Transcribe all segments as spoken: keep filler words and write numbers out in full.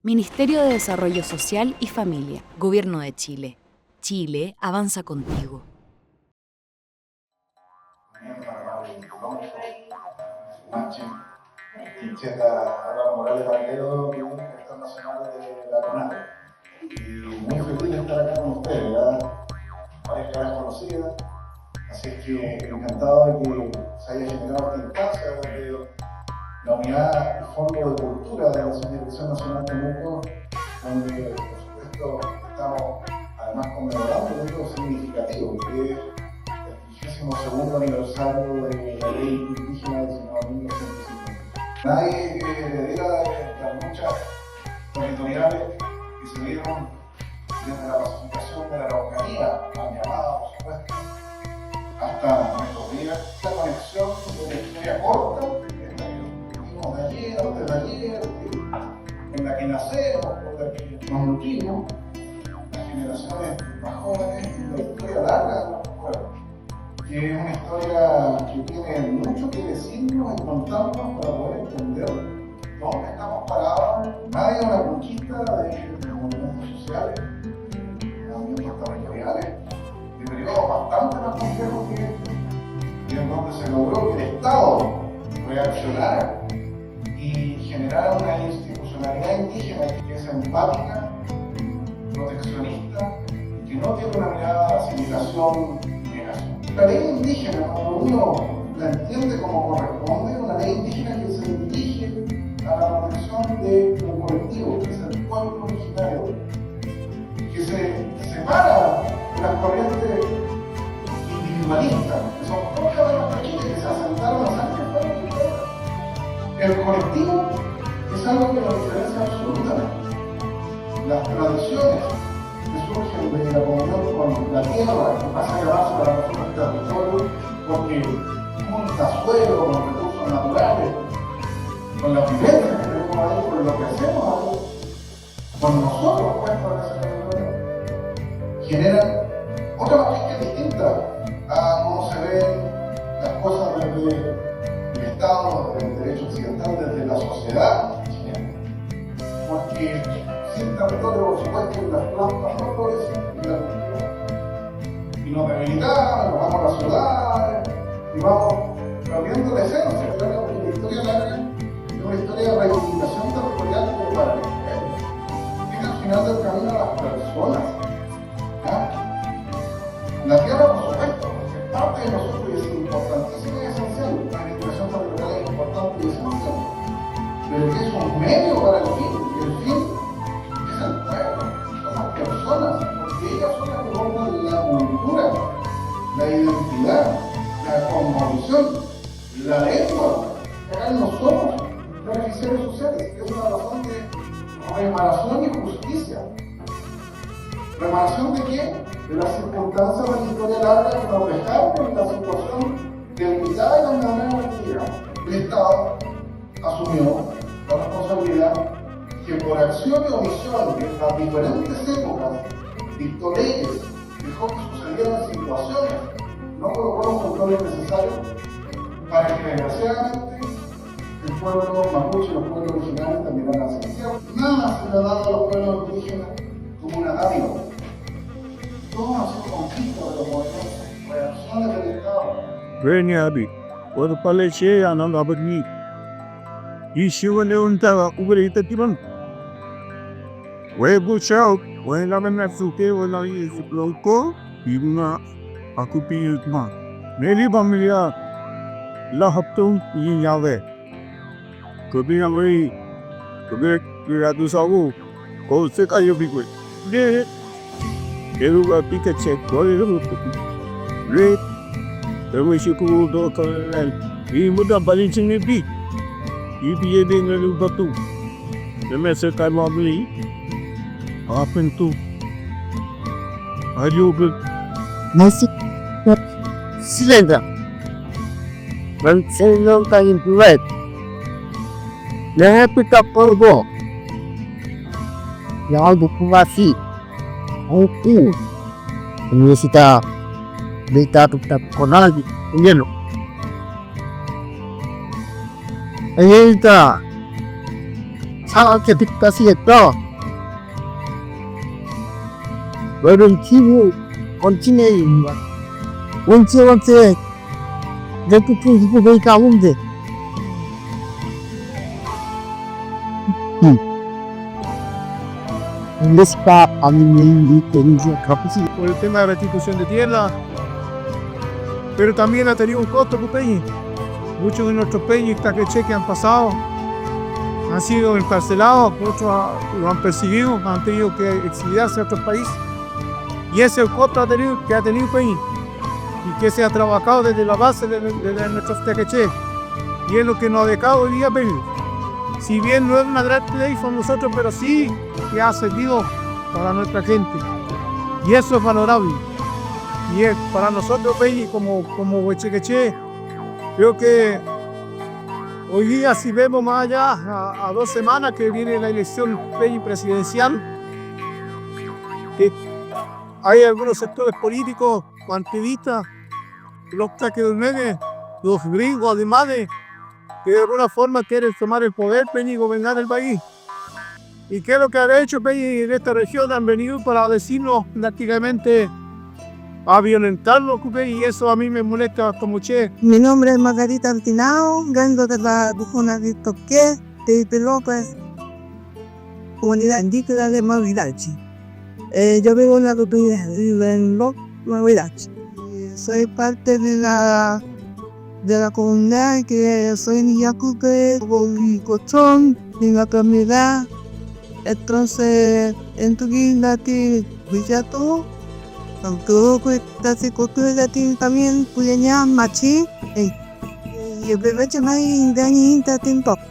Ministerio de Desarrollo Social y Familia, Gobierno de Chile. Chile avanza contigo. Pincheta Álvaro Morales Valero, director nacional de la CONADE. Y muy feliz de estar acá con ustedes, ¿verdad? Varias caras conocidas. Así es que encantado de que se haya generado esta instancia donde la unidad, el Fondo de Cultura de la Subdirección Nacional Temuco, donde, por supuesto, estamos además conmemorando un hito significativo, que es el vigésimo segundo aniversario de la ley indígena diecinueve mil novecientos cincuenta. Nadie, eh, debiera de las luchas territoriales que se dieron desde la pacificación de la Araucanía, mal llamada, por supuesto, hasta nuestros días. La conexión de la historia corta, de la que nos tuvimos de ayer, antes de ayer, en la que nacemos, con la que nos nutrimos, las generaciones más jóvenes, y la historia larga de nuestro pueblo, que es una historia que tiene mucho que decirnos y contarnos para poder entender dónde estamos parados. Más allá de una conquista de, de movimientos sociales, de movimientos territoriales, de periodos bastante más complejos que este, y en donde se logró que el Estado reaccionara y generara una institucionalidad indígena que es empática, proteccionista, que no tiene una mirada de asimilación y negación. La ley indígena, cuando uno la entiende como corresponde, es una ley indígena que se dirige a la protección de un colectivo, que es el pueblo originario, que se separa de las corrientes individualistas, que son propias de los países que se asentaron en sangre, fuego y tierra. El colectivo es algo que nos diferencia absolutamente. Las tradiciones que surgen de la comunión con la tierra, que pasa a llamarse para nosotros territorio, porque junta suelo con recursos naturales, con las vivencias que tenemos ahí, con lo que hacemos ahí, con nosotros puestos en ese territorio, generan otra matriz que es distinta a cómo se ven las cosas desde el Estado, desde el derecho occidental, desde la sociedad chilena. Porque sin territorio, por supuesto, que las plantas no florecen y la cultura, y nos debilitamos, nos vamos a las ciudades y vamos perdiendo la esencia. Claro, porque la historia larga es una historia de reivindicación territorial, pero para los pueblos. Llega al final del camino a las personas. ¿Ya? La tierra, por supuesto, es parte de nosotros y es importantísima y esencial. La reivindicación territorial es importante y esencial. Pero que es un medio para el fin, y el fin es el pueblo, son las personas, porque ellas son las que forman la cultura, la identidad, la cosmovisión, la lengua. Acá no somos beneficiarios sociales, es una razón de reparación y justicia. ¿Reparación de qué? De las circunstancias de la historia larga que nos dejaron en la situación de unidad y de manera que llegamos. El Estado asumió la responsabilidad que por acción y omisión en las diferentes épocas, dictó leyes, dejó que sucedieran situaciones, no colocó los controles necesarios para que desgraciadamente el pueblo mapuche y los pueblos originarios terminaran asfixiados. Nada se le ha dado a los pueblos indígenas como una dádiva. Todo ha sido conflicto de los movimientos, reacciones del Estado. Weni abi, wadu pale che anam abri. Ishi wale unta ubri tatiman. Webuchaw, wela mena suke, wela yi lonko, yuna akupi yutma. Meli familia, la haptum yi ñawe. Kopi ñawe, kopi gratu sawu, ko se kayo pikwe. Pero a ti que che, ¿cuál es el gusto? Re, pero me dice como dos toneladas. Y muta palinchini pi. Y pide de no lo batu. Deme se calma mi. Apentu. Ayugo. Nasi. Silenda. Mansello ka impuret. Nehepita polvo. Ya algo como así. Oku. Necesita de ta tu ta konal. Lleno. Ahí está. Chao, que te casi de todo. Pero el chivo continúa igual. Un chivo se de tu punto de cabunde. Hmm. Les pa a mí me invito por el tema de restitución de tierra, pero también ha tenido un costo, pues, Peñi. Muchos de nuestros Peñi, esta que han pasado, han sido encarcelados, otros, ah, lo han perseguido, han tenido que exiliarse a otros países. Y ese es el costo ha tenido, que ha tenido Peñi, y que se ha trabajado desde la base de, de, de nuestros Tequeche. Y es lo que nos ha dejado hoy día Peñi. Si bien no es una gran ley para nosotros, pero sí que ha servido para nuestra gente. Y eso es valorable. Y es para nosotros, Peñi, como, como Huechequeche, creo que hoy día, si vemos más allá, a, a dos semanas que viene la elección, Peñi, presidencial, que hay algunos sectores políticos o activistas, los que dudones, los gringos, alemanes, que de alguna forma quieren tomar el poder, Peñi, y gobernar el país. ¿Y qué es lo que han hecho, Peñi, en esta región? Han venido para decirnos prácticamente a violentarnos, Peñi, y eso a mí me molesta como che. Mi nombre es Margarita Altinao, vengo de la comuna de Toqué, de Ipe López, comunidad indígena de Mawidachi. Eh, yo vivo en la comunidad, vivo en Lo-, Mawidachi. Soy parte de la, de la comunidad que soy niña Cupe, con mi colchón, mi maternidad. Entonces, entuki tati willatu, entuki tati kotu tati también kuyeña machi, eh, y aprovecho más dañi tati un poco.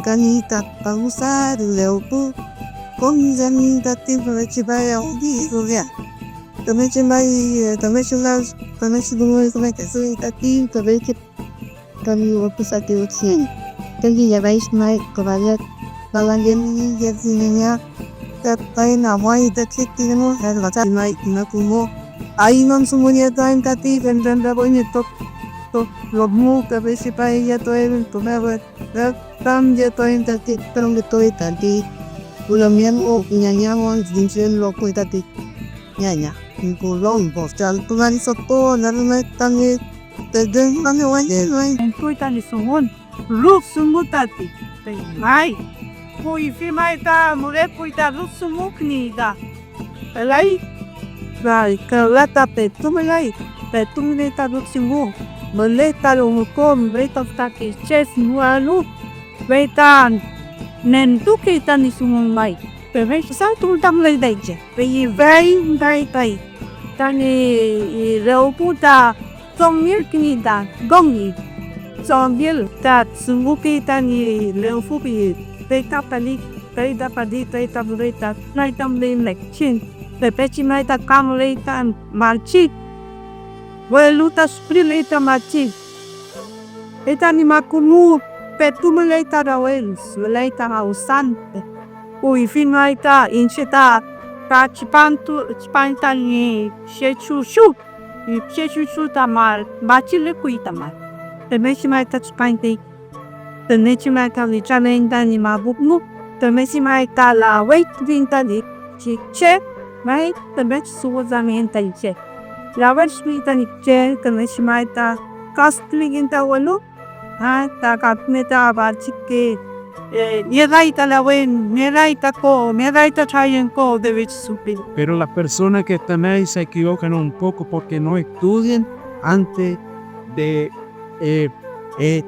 Kani ta pausa, lewpu, kom ñi tati femngechi may awki idulia. Femngechi may, femngechi la, femngechi dungu femngechi tati, femngechi kami wepusati utien. Kami yabaish may kovalia, balangen ñi yedzinenia, ta pay na way ta chitinu, el bata may na kumo. Ay non sumunia ta en tati, ven ven ven tok, tok, lo mu, femngechi pay ya to el, to me ven. Tam yetuayen tati pelonketuy tati pulomien o ñaña mo iñchiñ lokuy tati ñaña. Kulon postal tunani sopo nalume tami tedden mane wañe noy. Entuy tani sungun, luf sungu tati. May, kuyfi may ta murepuy ta luf sungu kni ta. Felay, fey ka wüla ta petu müley, petu müley ta luf dungu, müley ta longko, müley ta fütakeche dungualu, fey ta nentukey tañi dungun may, fey fey kisaltu ta müley ta iñche, fey fey may fey tañi rewpü ta Tongngirkünuy ta Tongngir, Tongngir ta dungukey tañi lewfü püllü, fey ta fali, fey ta fali, fey ta müley ta, fey ta müley mülechi, femngechi may ta ka müley ta machi, welu ta sufriley ta machi. Fey tañi makumu petu müley ta rawel, müley ta awsante. Kuyfi may ta iñche ta ka tripantu, tripañ tañi chechuchu. Pichi chuchu ta mal, machilekuy ta mal. Femngechi may ta tripañkey, femngechi may ta witraley tañi mapu dungu, femngechi may ta laweytufiñ tañi che, may femngechi dungu tañi che. Laweytufiñ tañi che, femngechi may ta kastulingen ta wenu, may ta ka küme ta machike. Eh, nieday ta lawen, nieday ta ko, nieday ta trayenko, derecho supremo. Pero las personas que están ahí se equivocan un poco porque no estudian antes de, eh, eh,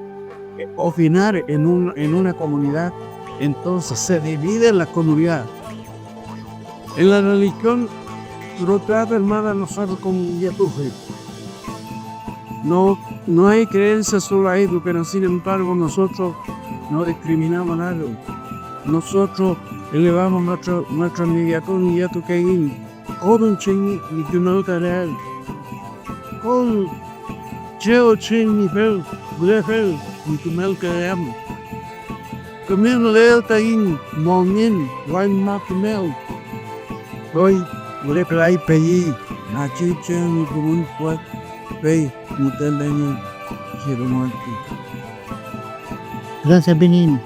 opinar en un, en una comunidad. Entonces se divide la comunidad. En la religión no trata, hermana, nosotros con yatufe. No, no hay creencia solo ahí, pero sin embargo nosotros no discriminamos a nadie. Nosotros elevamos nuestro, nuestro mediator y yatukein. Kom chengi y tu no tareal. Kom Chew chengi fel, mülefel ñi kümelkaleamu. Küme müleel taiñ mongen wañma kümew. Doy müleflay peyi, nachi chew ñi dungun puwel, fey müten tañi chew dunguelfi. Gracias, Benin.